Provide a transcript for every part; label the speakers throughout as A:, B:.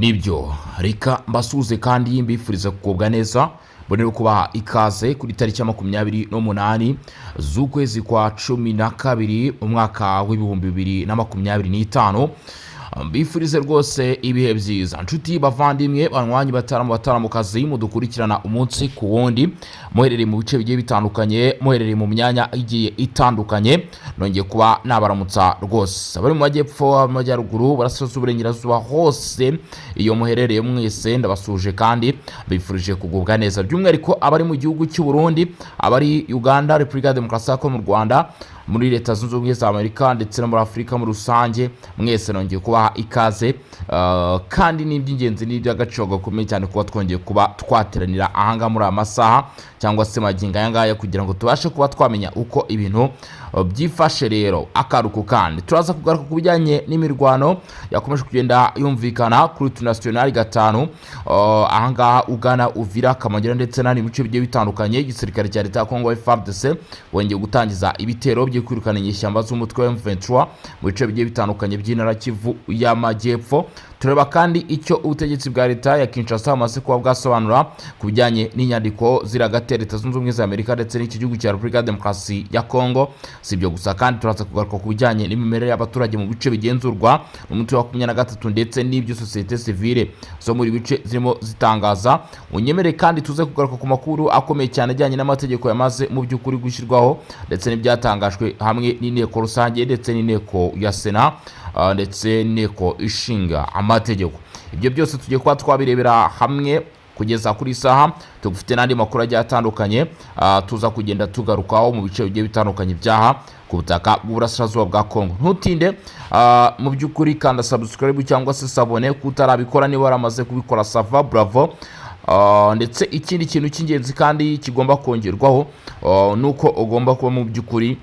A: Nibyo, reka mbasuhuze kandi mbifuriza kugubwa neza, mbonere kubaha ikaze kuri tariki ya 28 z'ukwezi kwa 12 mu mwaka w'2025. Mbifurize rwose ibihe byiza, nshuti bavandimwe, banywanyi, bataramu, bataramukazi mudukurikirana umunsi ku wundi, muherereye mu bice bigiye bitandukanye, muherereye mu myanya igiye itandukanye. Nongeye kuba nabaramutsa rwose, abari mu majyepfo, amajyaruguru, burasirazuba, uburengerazuba, hose iyo muherereye mwese ndabasuhuje kandi mbifurije kugubwa neza, by'umwihariko abari mu gihugu cy'u Burundi, abari Uganda, Repubulika ya Demokarasi ya Kongo, mu Rwanda, muri Leta Zunze Ubumwe za Amerika ndetse no muri Afurika muri rusange, mwese nongeye kubaha ikaze. Kandi ni iby'ingenzi n'iby'agaciro gakomeye cyane kuba twongeye kuba twateranira ahangaha muri aya masaha cyangwa se magingo aya ngaya kugira ngo tubashe kuba twamenya uko ibintu byifashe. Rero akaruku kandi turaza kugaruka ku bijyanye n'imirwano yakomeje kugenda yumvikana kuri route nationale 5, ahangaha ugana Uvira, Kamagera ndetse n'ahandi bice bigiye bitandukanye. Igisirikare cya leta ya Kongo FARDC bongeye gutangiza ibitero byo kwirukana inyeshyamba z'umutwe wa M23 mu bice bigiye bitandukanye by'intara Kivu y'Amajyepfo. Tureba kandi icyo ubutegetsi bwa leta ya Kinshasa bumaze kuba bwasobanura ku bijyanye n'inyandiko ziri hagati ya Leta Zunze Ubumwe za Amerika ndetse n'iki gihugu cya Repubulika ya Demokarasi ya Kongo. Si ibyo gusa kandi, turaza kugaruka ku bijyanye n'imimerere y'abaturage mu bice bigenzurwa n'umutwe wa 23 ndetse n'ibyo sosiyete sivile zo muri bice zirimo zitangaza. Unyemere kandi tuze kugaruka ku makuru akomeye cyane ajyanye n'amategeko yamaze mu by'ukuri gushyirwaho ndetse n'ibyatangajwe hamwe n'inteko rusange ndetse n'inteko ya Sena, ndetse n'inteko ishinga amategeko. Ibyo byose tugiye kuba twabirebera hamwe kugeza kuri isaha. Tugufite n'andi makuru agiye atandukanye, tuza kugenda tugarukaho mu bice bigiye bitandukanye byaha ku butaka bw'uburasirazuba bwa Kongo. Ntutinde, mu by'ukuri kanda subscribe cyangwa se s'abonner kutarabikora. Niba waramaze kubikora, ça va, bravo. Ndetse ikindi kintu cy'ingenzi kandi kigomba kongerwaho, ni uko ugomba kuba mu by'ukuri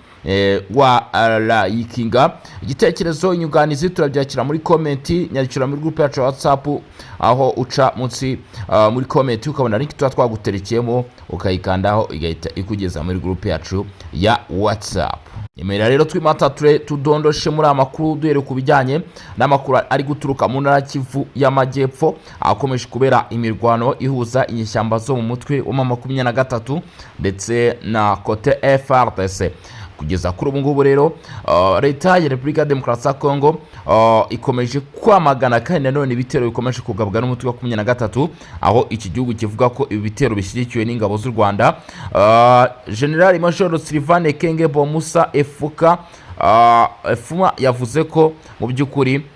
A: warayikinga. Igitekerezo, inyunganizi turabyakira muri comment. Nyandikira muri groupe yacu ya WhatsApp, aho uca munsi muri comment ukabona link tuba twaguterekeyemo, ukayikandaho igahita ikugeza muri groupe yacu ya WhatsApp. Nyemera rero twimata ture tudondoshe muri aya makuru, duhere ku bijyanye n'amakuru ari guturuka mu ntara Kivu y'Amajyepfo, akomeje kubera imirwano ihuza inyeshyamba zo mu mutwe wa 23 ndetse na côté FARDC. Kugeza kuri ubu ngubu rero, leta ya Repubulika ya Demokarasi ya Kongo ikomeje kwamagana kandi nanone ibitero bikomeje kugabwa n'umutwe wa 23, aho iki gihugu kivuga ko ibi bitero bishyigikiwe n'ingabo z'u Rwanda. General Major Sylvain Ekenge Bomusa Efuka Efuma yavuze ko mu by'ukuri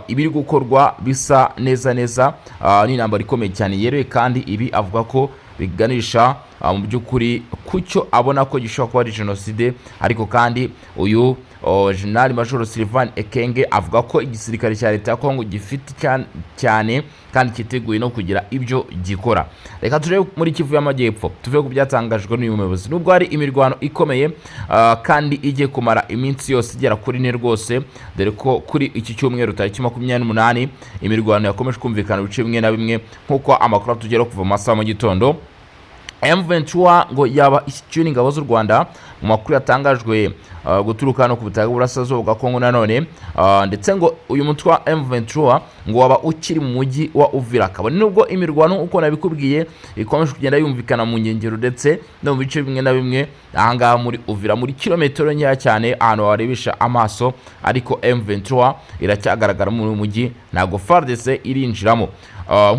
A: ibiri gukorwa bisa neza neza n'intambara ikomeye cyane yeruye, kandi ibi avuga ko biganisha mu by'ukuri ku cyo abona ko gishobora kuba ari jenoside. Ariko kandi uyu General Major Sylvain Ekenge avuga ko igisirikare cya leta ya Kongo gifite cyane kandi cyiteguye no kugira ibyo gikora. Reka turebe muri Kivu y'Amajyepfo, tuve ku byatangajwe n'uyu muyobozi. Nubwo hari imirwano ikomeye, kandi igiye kumara iminsi yose igera kuri 4 rwose, dore ko kuri iki cyumweru tariki 28 imirwano yakomeje kumvikana mu bice bimwe na bimwe, nk'uko amakuru atugeraho kuva mu masaha mu gitondo, M23 ngo yaba ishyigikiwe n'ingabo z'u Rwanda, mu makuru yatangajwe guturuka hano ku butaka bw'uburasirazuba bwa Kongo nanone, ndetse ngo uyu mutwe wa M23 ngo waba ukiri mu mujyi wa Uvira, kabone nubwo imirwano, uko nabikubwiye, ikomeje kugenda yumvikana mu nkengero ndetse no mu bice bimwe na bimwe ahangaha muri Uvira, muri kilometero nkeya cyane ahantu warebesha amaso, ariko M23 iracyagaragara muri uyu mujyi, ntabwo FARDC irinjiramo.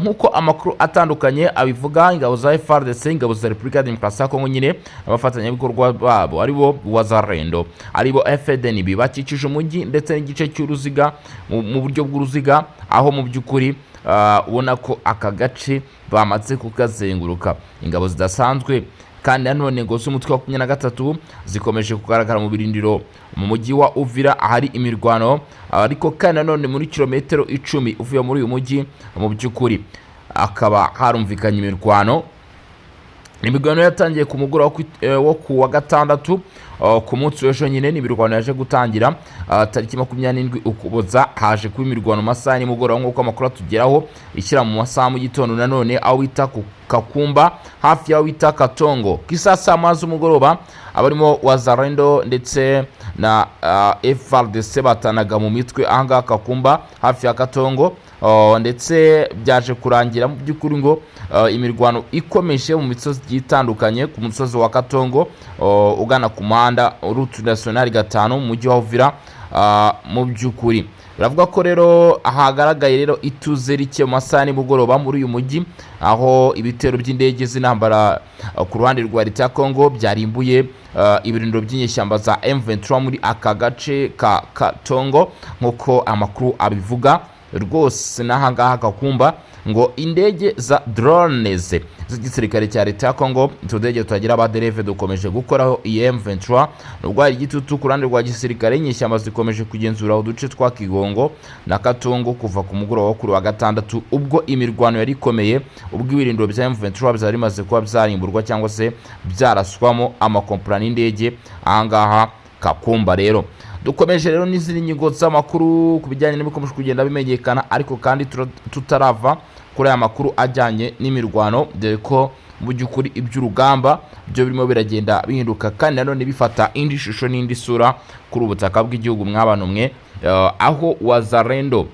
A: Nk'uko amakuru atandukanye abivuga, ingabo za FARDC, ingabo za Repubulika ya Demokarasi ya Kongo nyine, abafatanyabikorwa babo aribo Wazalendo, aribo FDNB, bakikije umujyi ndetse n'igice cy'uruziga mu buryo bw'uruziga, aho mu by'ukuri ubona ko aka gace bamaze kukazenguruka. Ingabo zidasanzwe kandi nanone ngo z'umutwe wa 23 zikomeje kugaragara mu birindiro mu mujyi wa Uvira ahari imirwano, ariko kandi nanone muri kilometero 10 uvuye muri uyu mujyi mu by'ukuri akaba harumvikanye imirwano. Imirwano yatangiye ku mugoroba wo ku wa gatandatu, ku munsi w'ejo nyine ni imirwano yaje gutangira. Tariki 27 Ukuboza haje kuba imirwano mu masaha nimugoroba, nk'uko amakuru atugeraho, ishyira mu masaha mu gitondo nanone, aho bita ku Kakumba, hafi y'aho bita Katongo. Ku isaha saa 1 z'umugoroba, abarimo Wazalendo ndetse na FARDC batanaga mu mitwe ahangaha Kakumba hafi ya Katongo. Ndetse byaje kurangira mu by'ukuri ngo imirwano ikomeje mu misozi igiye itandukanye, ku musozi wa Katongo ugana ku muhanda route nationale 5 mu mujyi wa Uvira. Mu by'ukuri biravuga ko rero hagaragaye rero ituze rike mu masaha ya nimugoroba muri uyu mujyi, aho ibitero by'indege z'intambara ku ruhande rwa leta ya Congo byarimbuye ibirindiro by'inyeshyamba za M23 muri aka gace ka Katongo, nk'uko amakuru abivuga rwose. N'ahangaha Kakumba ngo indege za drones z'igisirikare cya leta ya Congo, utudege tutagira abadereve, dukomeje gukoraho iyi M23. Nubwo hari igitutu ku ruhande rwa gisirikare, inyeshyamba zikomeje kugenzura uduce twa Kigongo na Katongo kuva ku mugoroba wo kuri wa gatandatu, ubwo imirwano yari ikomeye, ubwo ibirindiro bya M23 byari bimaze kuba byarimburwa cyangwa se byaraswamo amakompura n'indege ahangaha Kakumba. Rero dukomeje rero n'izindi ngingo z'amakuru ku bijyanye n'ibikomeje kugenda bimenyekana, ariko kandi tutarava kuri aya makuru ajyanye n'imirwano, dore ko mu by'ukuri iby'urugamba byo birimo biragenda bihinduka kandi nanone bifata indi shusho n'indi sura kuri ubu butaka bw'igihugu. Mw'abantu mwe, aho Wazalendo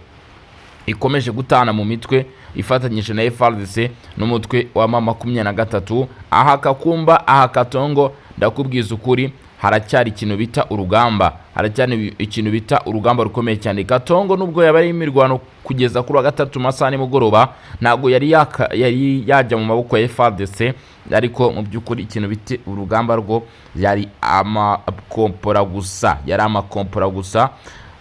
A: ikomeje gutana mu mitwe ifatanyije na FARDC n'umutwe wa M23 aha Kakumba, aha Katongo, ndakubwiza ukuri haracyari ikintu bita urugamba, haracyari ikintu bita urugamba rukomeye cyane. Katongo nubwo yaba ari imirwano kugeza kuri wa gatatu mu masaha nimugoroba, ntabwo yari yajya mu maboko ya FARDC, ariko mu by'ukuri ikintu bita urugamba rwo yari amakompora gusa, yari amakompora gusa.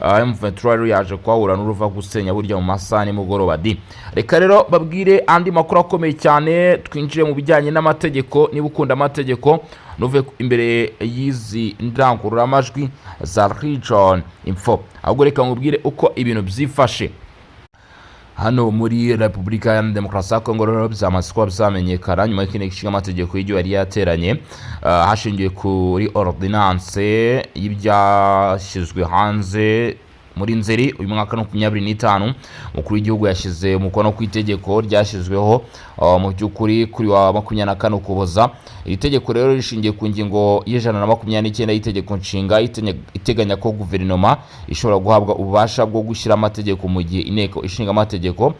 A: M23 rero yaje kuhahura n'uruva gusenya burya mu masaha nimugoroba di. Reka rero babwire andi makuru akomeye cyane, twinjire mu bijyanye n'amategeko. Niba ukunda amategeko, nuve imbere y'izi ndangururamajwi za Region Info, ahubwo reka nkubwire uko ibintu byifashe hano muri Repubulika ya Demokarasi ya Kongo. Rero byamaze kuba byamenyekana nyuma y'uko Inteko Ishinga Amategeko y'igihugu yari yateranye, hashingiwe kuri ordinance y'ibyashyizwe hanze muri Nzeri uyu mwaka 25, umukuru w'igihugu yashyize umukono ku itegeko ryashyizweho mu by'ukuri kuri wa 24 Ukuboza. Iri tegeko rero rishingiye ku ngingo y'129 y'itegeko nshinga, iteganya ko guverinoma ishobora guhabwa ububasha bwo gushyira amategeko mu gihe Inteko Ishinga Amategeko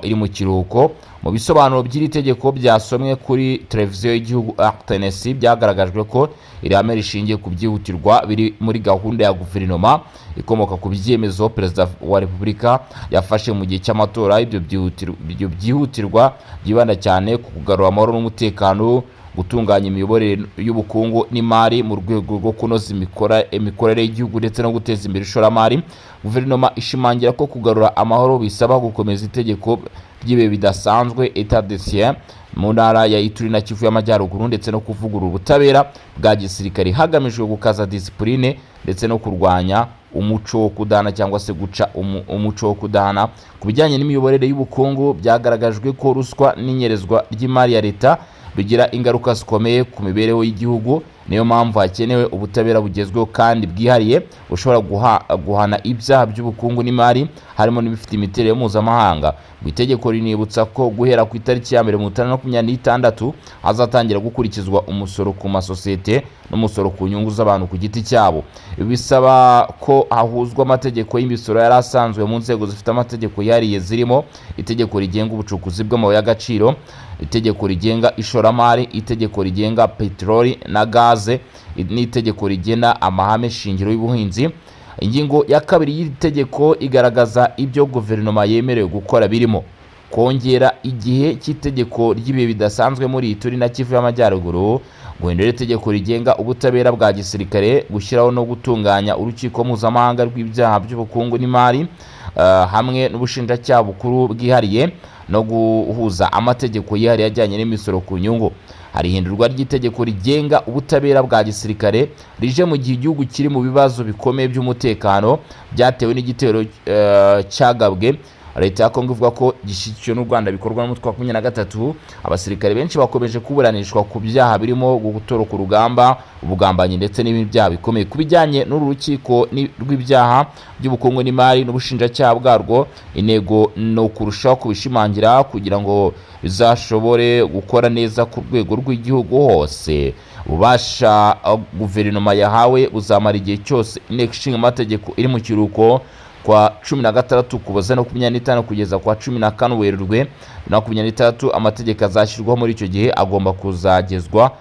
A: iri mu kiruhuko. Mu bisobanuro by'iri tegeko byasomwe kuri televiziyo y'igihugu RTNC, byagaragajwe ko iri hame rishingiye ku byihutirwa biri muri gahunda ya guverinoma ikomoka ku byemezo Perezida wa Repubulika yafashe mu gihe cy'amatora. Ibyo byihutirwa byibanda cyane ku kugarura amahoro n'umutekano, gutunganya imiyoborere y'ubukungu n'imari mu rwego rwo kunoza imikorere y'igihugu ndetse no guteza imbere ishoramari. Guverinoma ishimangira ko kugarura amahoro bisaba gukomeza itegeko ry'ibihe bidasanzwe, état de siège, mu ntara ya Ituri na Kivu y'Amajyaruguru, ndetse no kuvugurura ubutabera bwa gisirikare hagamijwe gukaza disipurine ndetse no kurwanya umuco wo kudahana cyangwa se guca umuco wo kudahana. Ku bijyanye n'imiyoborere y'ubukungu, byagaragajwe ko ruswa n'inyerezwa ry'imari ya leta bigira ingaruka zikomeye ku mibereho y'igihugu, niyo mpamvu hakenewe ubutabera bugezweho kandi bwihariye bushobora guhana ibyaha by'ubukungu n'imari, harimo n'ibifite imiterere mpuzamahanga. Mu itegeko rinibutsa ko guhera ku itariki ya 1 Mutarama 26 hazatangira gukurikizwa umusoro ku masosiyete n'umusoro ku nyungu z'abantu ku giti cyabo. Ibi bisaba ko hahuzwa amategeko y'imisoro yari asanzwe mu nzego zifite amategeko yihariye, zirimo itegeko rigenga ubucukuzi bw'amabuye y'agaciro, itegeko rigenga ishoramari, itegeko rigenga peteroli na gaze n'itegeko rigena amahame shingiro y'ubuhinzi. Ingingo ya 2 y'iri tegeko igaragaza ibyo guverinoma yemerewe gukora, birimo kongera igihe cy'itegeko ry'ibihe bidasanzwe muri Ituri na Kivu y'Amajyaruguru, guhindura itegeko rigenga ubutabera bwa gisirikare, gushyiraho no gutunganya urukiko mpuzamahanga rw'ibyaha by'ubukungu n'imari hamwe n'ubushinjacyaha bukuru bwihariye, no guhuza amategeko yihariye ajyanye n'imisoro ku nyungu. Hari ihindurwa ry'itegeko rigenga ubutabera bwa gisirikare rije mu gihe igihugu kiri mu bibazo bikomeye by'umutekano byatewe n'igitero cyagabwe leta ya Kongo ivuga ko gishyigikiwe n'u Rwanda, bikorwa n'umutwe wa 23. Abasirikare benshi bakomeje kuburanishwa ku byaha birimo gutoroka urugamba, ubugambanyi ndetse n'ibindi byaha bikomeye. Ku bijyanye n'uru rukiko rw'ibyaha by'ubukungu n'imari n'ubushinjacyaha bwarwo, intego ni ukurushaho kubishimangira kugira ngo bizashobore gukora neza ku rwego rw'igihugu hose. Ububasha guverinoma yahawe buzamara igihe cyose Inteko Ishinga Amategeko iri mu kiruhuko. Kwa 16 Ukuboza 25 kugeza kwa 14 Werurwe 2026. Amategeko azashyirwaho muri icyo gihe agomba kuzagezwa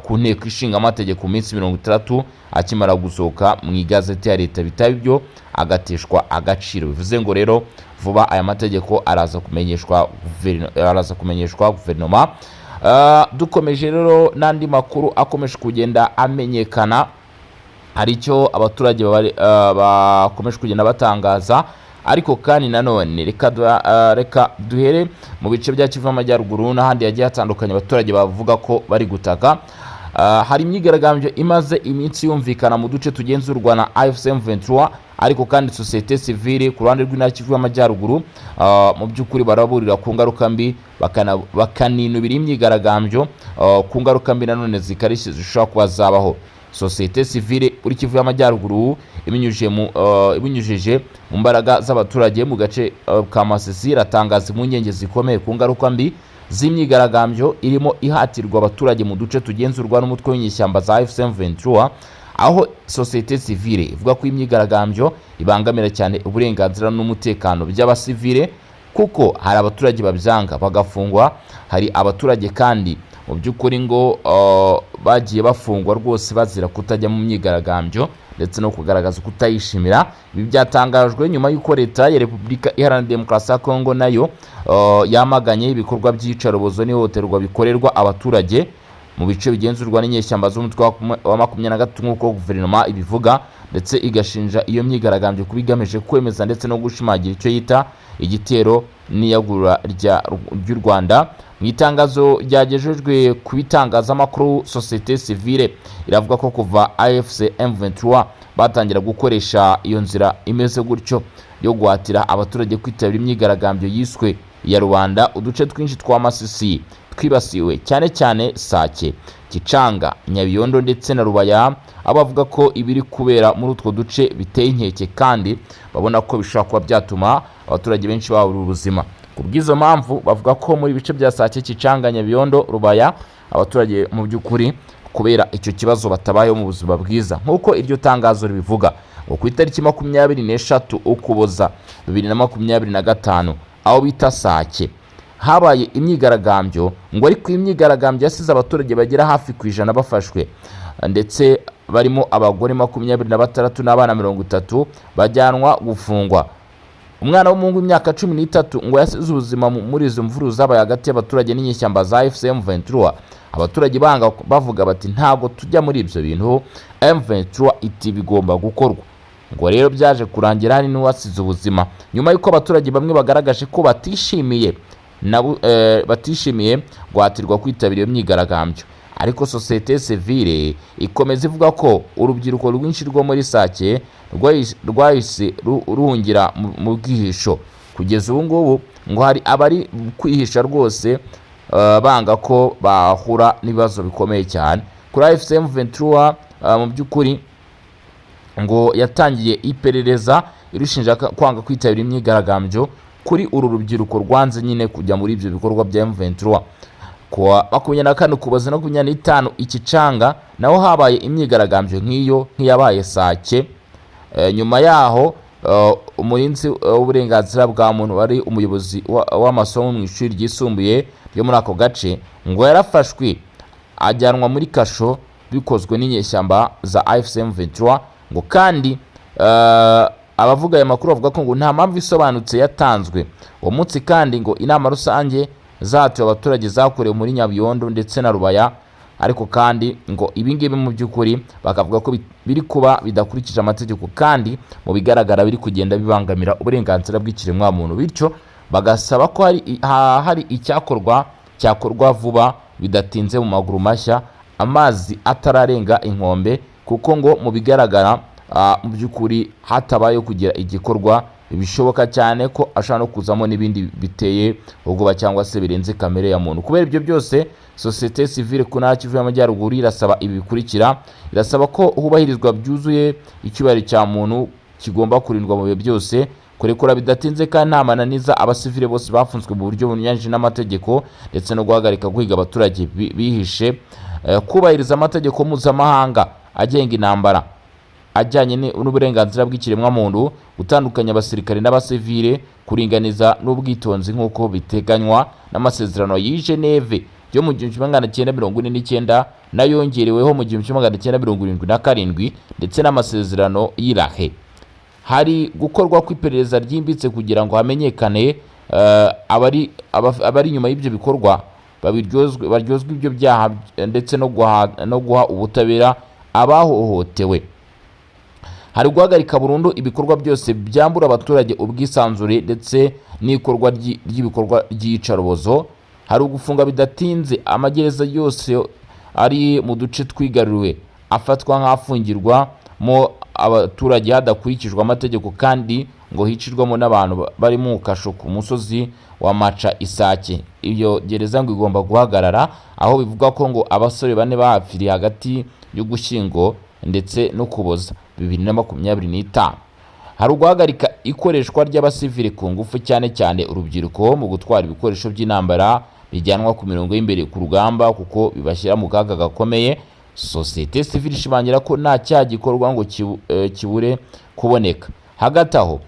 A: ku Nteko Ishinga Amategeko mu minsi 60 akimara gusohoka mu igazeti ya leta, bitaba ibyo agateshwa agaciro. Bivuze ngo rero vuba aya mategeko araza kumenyeshwa guverinoma. Dukomeje rero n'andi makuru akomeje kugenda amenyekana, hari icyo abaturage bakomeje kugenda batangaza. Ariko kandi nanone reka duhere mu bice bya Kivu y'Amajyaruguru n'ahandi hagiye hatandukanye abaturage bavuga ko bari gutaka. Hari imyigaragambyo imaze iminsi yumvikana mu duce tugenzurwa na AFC M23. Ariko kandi société civile ku ruhande rw'Intara Kivu y'Amajyaruguru, mu by'ukuri baraburira ku ngaruka mbi, bakaninubira imyigaragambyo ku ngaruka mbi nanone zikarishye zishobora kuba zabaho. Société civile muri Kivu y'Amajyaruguru ibinyujije mu mbaraga z'abaturage mu gace ka Masisi iratangaza impungenge zikomeye ku ngaruka mbi z'imyigaragambyo irimo ihatirwa abaturage mu duce tugenzurwa n'umutwe w'inyeshyamba za AFC M23, aho société civile ivuga ko imyigaragambyo ibangamira cyane uburenganzira n'umutekano by'abasivile, kuko hari abaturage babyanga bagafungwa. Hari abaturage kandi mu by'ukuri ngo bagiye bafungwa rwose bazira kutajya mu myigaragambyo ndetse no kugaragaza kutayishimira. Ibi byatangajwe nyuma y'uko Leta ya Repubulika Iharanira Demokarasi ya Kongo nayo yamaganye ibikorwa by'iyicarubozo n'ihohoterwa bikorerwa abaturage mu bice bigenzurwa n'inyeshyamba z'umutwe wa 23, nk'uko guverinoma ibivuga, ndetse igashinja iyo myigaragambyo kuba igamije kwemeza ndetse no gushimangira icyo yita igitero n'iyagura ry'u Rwanda. Mu itangazo ryagejejwe ku bitangazamakuru, société civile iravuga ko kuva AFC M23 batangira gukoresha iyo nzira imeze gutyo yo guhatira abaturage kwitabira imyigaragambyo yiswe iya rubanda, uduce twinshi twa Masisi twibasiwe, cyane cyane Sake, Kicanga, Nyabiyondo ndetse na Rubaya, aho bavuga ko ibiri kubera muri utwo duce biteye inkeke kandi babona ko bishobora kuba byatuma abaturage benshi babura ubuzima. Ku bw'izo mpamvu, bavuga ko muri bice bya Sake, Kicanga, Nyabiyondo, Rubaya, abaturage mu by'ukuri kubera icyo kibazo batabayeho mu buzima bwiza, nk'uko iryo tangazo ribivuga. Ngo ku itariki 23 Ukuboza 2025, aho bita Sake, habaye imyigaragambyo, ngo ariko iyi myigaragambyo yasize abaturage bagera hafi ku 100 bafashwe, ndetse barimo abagore 26 n'abana 30 bajyanwa gufungwa. Umwana w'umuhungu w'imyaka 13 ngo yasize ubuzima muri izo mvururu zabaye hagati y'abaturage n'inyeshyamba za AFC M23. Abaturage banga, bavuga bati: "Ntabwo tujya muri ibyo bintu." M23 iti: "Bigomba gukorwa." Ngo rero byaje kurangira hari n'uwasize ubuzima nyuma y'uko abaturage bamwe bagaragaje ko batishimiye guhatirwa kwitabira iyo myigaragambyo. Ariko société civile ikomeza ivuga ko urubyiruko rwinshi rwo muri Sake rwahise ruhungira mu bwihisho. Kugeza ubu ngubu ngo hari abari kwihisha rwose, banga ko bahura n'ibibazo bikomeye cyane. Kuri AFC M23, mu by'ukuri ngo yatangiye iperereza irushinja kwanga kwitabira imyigaragambyo kuri uru rubyiruko rwanze nyine kujya muri ibyo bikorwa bya M23. Kuwa 24 Ukuboza 25, Ikicanga naho habaye imyigaragambyo nk'iyo nk'iyabaye Sake. Nyuma yaho umurinzi w'uburenganzira bwa muntu wari umuyobozi w'amasomo mu ishuri ryisumbuye ryo muri ako gace ngo yarafashwe ajyanwa muri kasho bikozwe n'inyeshyamba za AFC M23. Ngo kandi abavuga aya makuru bavuga ko ngo nta mpamvu isobanutse yatanzwe. Uwo munsi kandi ngo inama rusange zahatiwe abaturage zakorewe muri Nyabiyondo ndetse na Rubaya. Ariko kandi ngo ibingibi mu by'ukuri bakavuga ko biri kuba bidakurikije amategeko, kandi mu bigaragara biri kugenda bibangamira uburenganzira bw'ikiremwamuntu, bityo bagasaba ko hari icyakorwa, cyakorwa vuba bidatinze, mu maguru mashya, amazi atararenga inkombe, kuko ngo mu bigaragara mu by'ukuri hatabayeho kugira igikorwa, bishoboka cyane ko ashobora no kuzamo n'ibindi biteye ubwoba cyangwa se birenze kamere ya muntu. Kubera ibyo byose, société civile ku Ntara Kivu y'Amajyaruguru irasaba ibi bikurikira: irasaba ko hubahirizwa byuzuye icyubahiro cya muntu kigomba kurindwa mu bihe byose, kurekura bidatinze kandi nta mananiza abasivile bose bafunzwe mu buryo bunyuranyije n'amategeko, ndetse no guhagarika guhiga abaturage bihishe, kubahiriza amategeko mpuzamahanga agenga intambara. ajyanye n'uburenganzira bw'ikiremwamuntu, gutandukanya abasirikare n'abasivile, kuringaniza n'ubwitonzi nk'uko biteganywa n'amasezerano y'i Geneve yo mu 1949 n'ayongereweho mu 1977 ndetse n'amasezerano y'i La Haye. Hari gukorwa kw'iperereza ryimbitse kugira ngo hamenyekane abari inyuma y'ibyo bikorwa, babiryozwe, baryozwe ibyo byaha ndetse no guha ubutabera abahohotewe. Hari guhagarika burundu ibikorwa byose byambura abaturage ubwisanzure ndetse n'ikorwa ry'ibikorwa by'iyicarubozo. Hari ugufunga bidatinze amagereza yose ari mu duce twigaruriwe afatwa nk'afungirwamo abaturage hadakurikijwe amategeko kandi ngo hicirwamo n'abantu bari mu kasho ku musozi wa Maca Isake. Iyo gereza ngo igomba guhagarara, aho bivugwa ko ngo abasore bane bahapfiriye hagati y'Ugushyingo ndetse no Kuboza 2025. Hari uguhagarika ikoreshwa ry'abasivili ku ngufu, cyane cyane urubyiruko, mu gutwara ibikoresho by'intambara bijyanwa ku mirongo y'imbere ku rugamba, kuko bibashyira mu kaga gakomeye. Sosiyete sivile ishimangira ko nta cyaha gikorwa ngo kibure kuboneka. Hagati aho,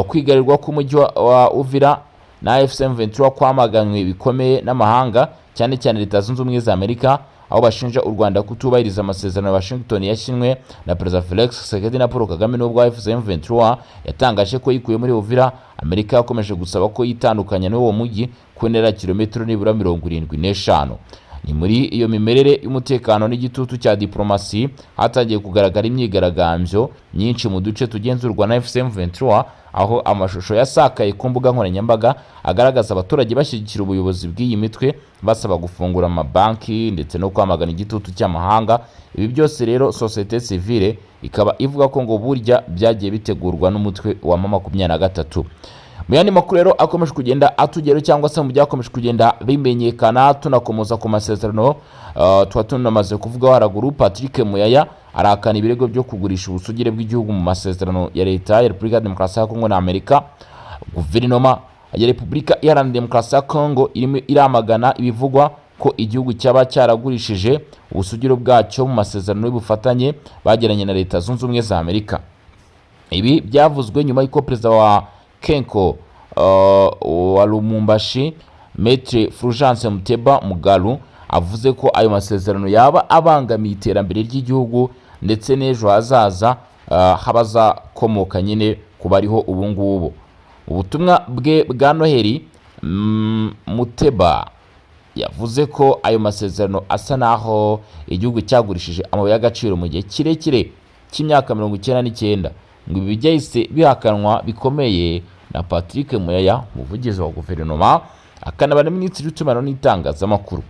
A: kwigarirwa k'umujyi wa Uvira na AFC M23 kwamaganywe bikomeye n'amahanga, cyane cyane Leta Zunze Ubumwe za Amerika, aho bashinja u Rwanda kutubahiriza amasezerano ya Washington yasinywe na Perezida Felix Tshisekedi na Paul Kagame. Nubwo AFC M23 yatangaje ko yikuye muri Uvira, Amerika yakomeje gusaba ko yitandukanya n'uwo mujyi ku ntera ya kilometero nibura 75. Ni muri iyo mimerere y'umutekano n'igitutu cya diplomasi hatangiye kugaragara imyigaragambyo myinshi mu duce tugenzurwa na AFC M23, aho amashusho yasakaye ku mbuga nkoranyambaga agaragaza abaturage bashyigikira ubuyobozi bw'iyi mitwe, basaba gufungura amabanki ndetse no kwamagana igitutu cy'amahanga. Ibi byose rero sosiyete sivile ikaba ivuga ko ngo burya byagiye bitegurwa n'umutwe wa M23. Mu yandi makuru rero akomeje kugenda atugeraho cyangwa se mu byakomeje kugenda bimenyekana, tunakomoza ku masezerano tuba tunamaze kuvugaho haraguru, Patrick Muyaya arahakana ibirego byo kugurisha ubusugire bw'igihugu mu masezerano ya Leta ya Repubulika ya Demokarasi ya Kongo na Amerika. Guverinoma ya Repubulika Iharanira Demokarasi ya Kongo irimo iramagana ibivugwa ko igihugu cyaba cyaragurishije ubusugire bwacyo mu masezerano y'ubufatanye bagiranye na Leta Zunze Ubumwe za Amerika. Ibi byavuzwe nyuma y'uko perezida wa Cenco wa Lubumbashi, Maître Fulgence Muteba Mugalu, avuze ko ayo masezerano yaba abangamiye iterambere ry'igihugu ndetse n'ejo hazaza h'abazakomoka nyine ku bariho ubu ngubu. Ubutumwa bwe bwa Noheli, Muteba yavuze ko ayo masezerano asa n'aho igihugu cyagurishije amabuye y'agaciro mu gihe kirekire cy'imyaka 99. Ngo ibi byahise bihakanwa bikomeye na Patrick Muyaya, umuvugizi wa guverinoma akanaba na minisitiri w'itumanaho n'itangazamakuru.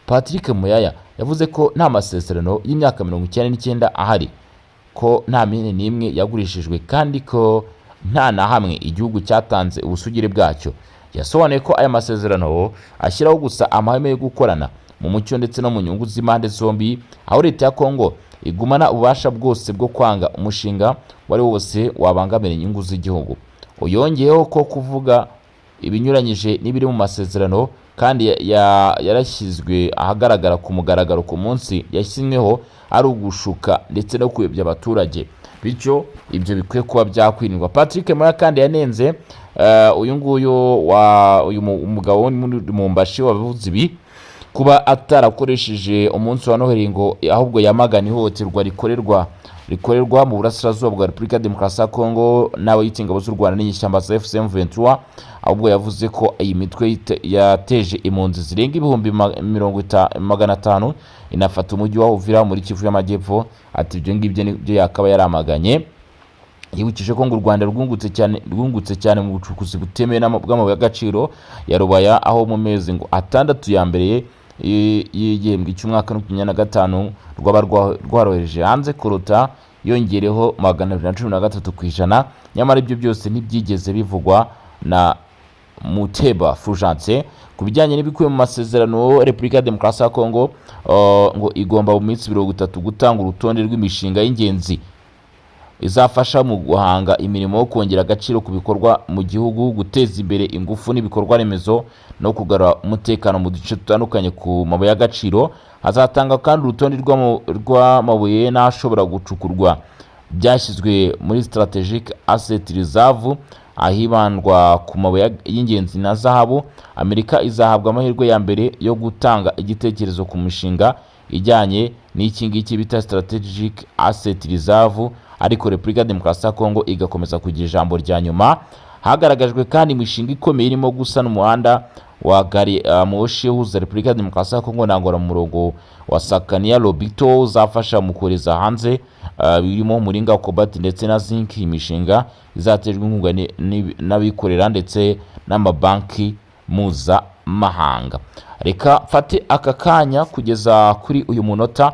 A: Patrick Muyaya yavuze ko nta masezerano y'imyaka 99 ahari, ko nta mine n'imwe yagurishijwe kandi ko nta na hamwe igihugu cyatanze ubusugire bwacyo. Yasobanuye ko aya masezerano ashyiraho gusa amahame yo gukorana mu mucyo ndetse no mu nyungu z'impande zombi, aho Leta ya Kongo igumana ububasha bwose bwo kwanga umushinga uwo ari wo wose wabangamira inyungu z'igihugu. Yongeyeho ko kuvuga ibinyuranyije n'ibiri mu masezerano kandi yarashyizwe ahagaragara ku mugaragaro ku munsi yasinyweho ari ugushuka ndetse no kuyobya abaturage, bityo ibyo bikwiye kuba byakwirindwa. Patrick Muyaya kandi yanenze uyu nguyu wa uyu umugabo wo muri Lubumbashi wabivuze ibi kuba atarakoresheje umunsi wa Noheli ngo ahubwo yamagana ihohoterwa rikorerwa mu burasirazuba bwa Repubulika ya Demokarasi ya Kongo n'abayita ingabo z'u Rwanda n'inyeshyamba za AFC M23. Ahubwo yavuze ko iyi mitwe yateje impunzi zirenga ibihumbi 500, inafata umujyi wa Uvira muri Kivu y'Amajyepfo. Ati ibyo ngibyo nibyo yakaba yaramaganye. Yibukije ko ngo u Rwanda rwungutse cyane mu bucukuzi butemewe bw'amabuye y'agaciro ya Rubaya, aho mu mezi ngo 6 ya mbere y'igihembwe cy'umwaka wa 25 rwaba rwarohereje hanze kuruta yongereho 213%. Nyamara ibyo byose ntibyigeze bivugwa na Muteba Fulgence. Ku bijyanye n'ibikubiye mu masezerano, Repubulika ya Demokarasi ya Kongo ngo igomba mu minsi 30 gutanga urutonde rw'imishinga y'ingenzi izafasha mu guhanga imirimo yo kongera agaciro ku bikorwa mu gihugu, guteza imbere ingufu n'ibikorwa remezo no kugarura umutekano mu duce dutandukanye ku mabuye y'agaciro. Hazatanga kandi urutonde rw'amabuye n'ashobora gucukurwa. byashyizwe muri Strategic Asset Reserve, ahibandwa ku mabuye y'ingenzi na zahabu. Amerika izahabwa amahirwe ya mbere yo gutanga igitekerezo ku mishinga ijyanye n'iki ngiki bita Strategic Asset Reserve, ariko Repubulika ya Demokarasi ya Kongo igakomeza kugira ijambo rya nyuma. Hagaragajwe kandi imishinga ikomeye irimo gusana umuhanda wa gari moshi uhuza Repubulika ya Demokarasi ya Kongo na Angola mu murongo wa Sakania Lobito, uzafasha mu kohereza hanze birimo umuringa, cobalt ndetse na zinc. Imishinga izaterwa inkunga n'abikorera ndetse n'amabanki mpuzamahanga. Reka mfate aka kanya kugeza kuri uyu munota,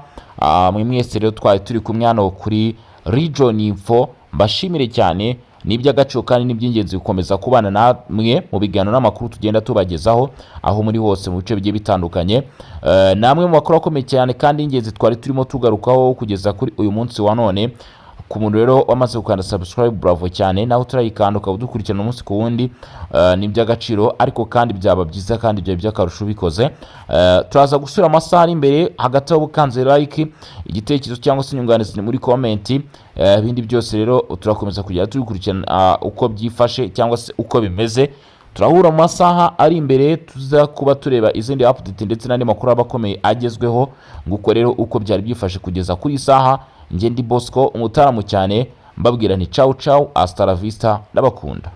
A: mwe mwese rero twari turi kumwe hano kuri Region Info, mbashimire cyane. Ni iby'agaciro kandi ni iby'ingenzi gukomeza kubana namwe mu biganiro n'amakuru tugenda tubagezaho aho muri hose mu bice bigiye bitandukanye. Namwe mu makuru akomeye cyane kandi y'ingenzi twari turimo tugarukaho kugeza kuri uyu munsi wa none. Ku muntu rero wamaze gukanda subscribe, bravo cyane. Nawe utarayikanda ukaba udukurikirana umunsi ku wundi, ni iby'agaciro, ariko kandi byaba byiza kandi byaba by'akarusho ubikoze. Turaza gusura amasaha ari imbere. Hagati aho ukanze like, igitekerezo cyangwa se inyunganizi muri comment. Ibindi byose rero turakomeza kugenda tubikurikirana uko byifashe cyangwa se uko bimeze. Turahura mu masaha ari imbere, tuza kuba tureba izindi update ndetse n'andi makuru aba akomeye agezweho. Nguko rero uko byari byifashe kugeza kuri iyi saha. Njye ndi Bosco umutaramu cyane, mbabwira nti ciao ciao, hasta la vista, ndabakunda.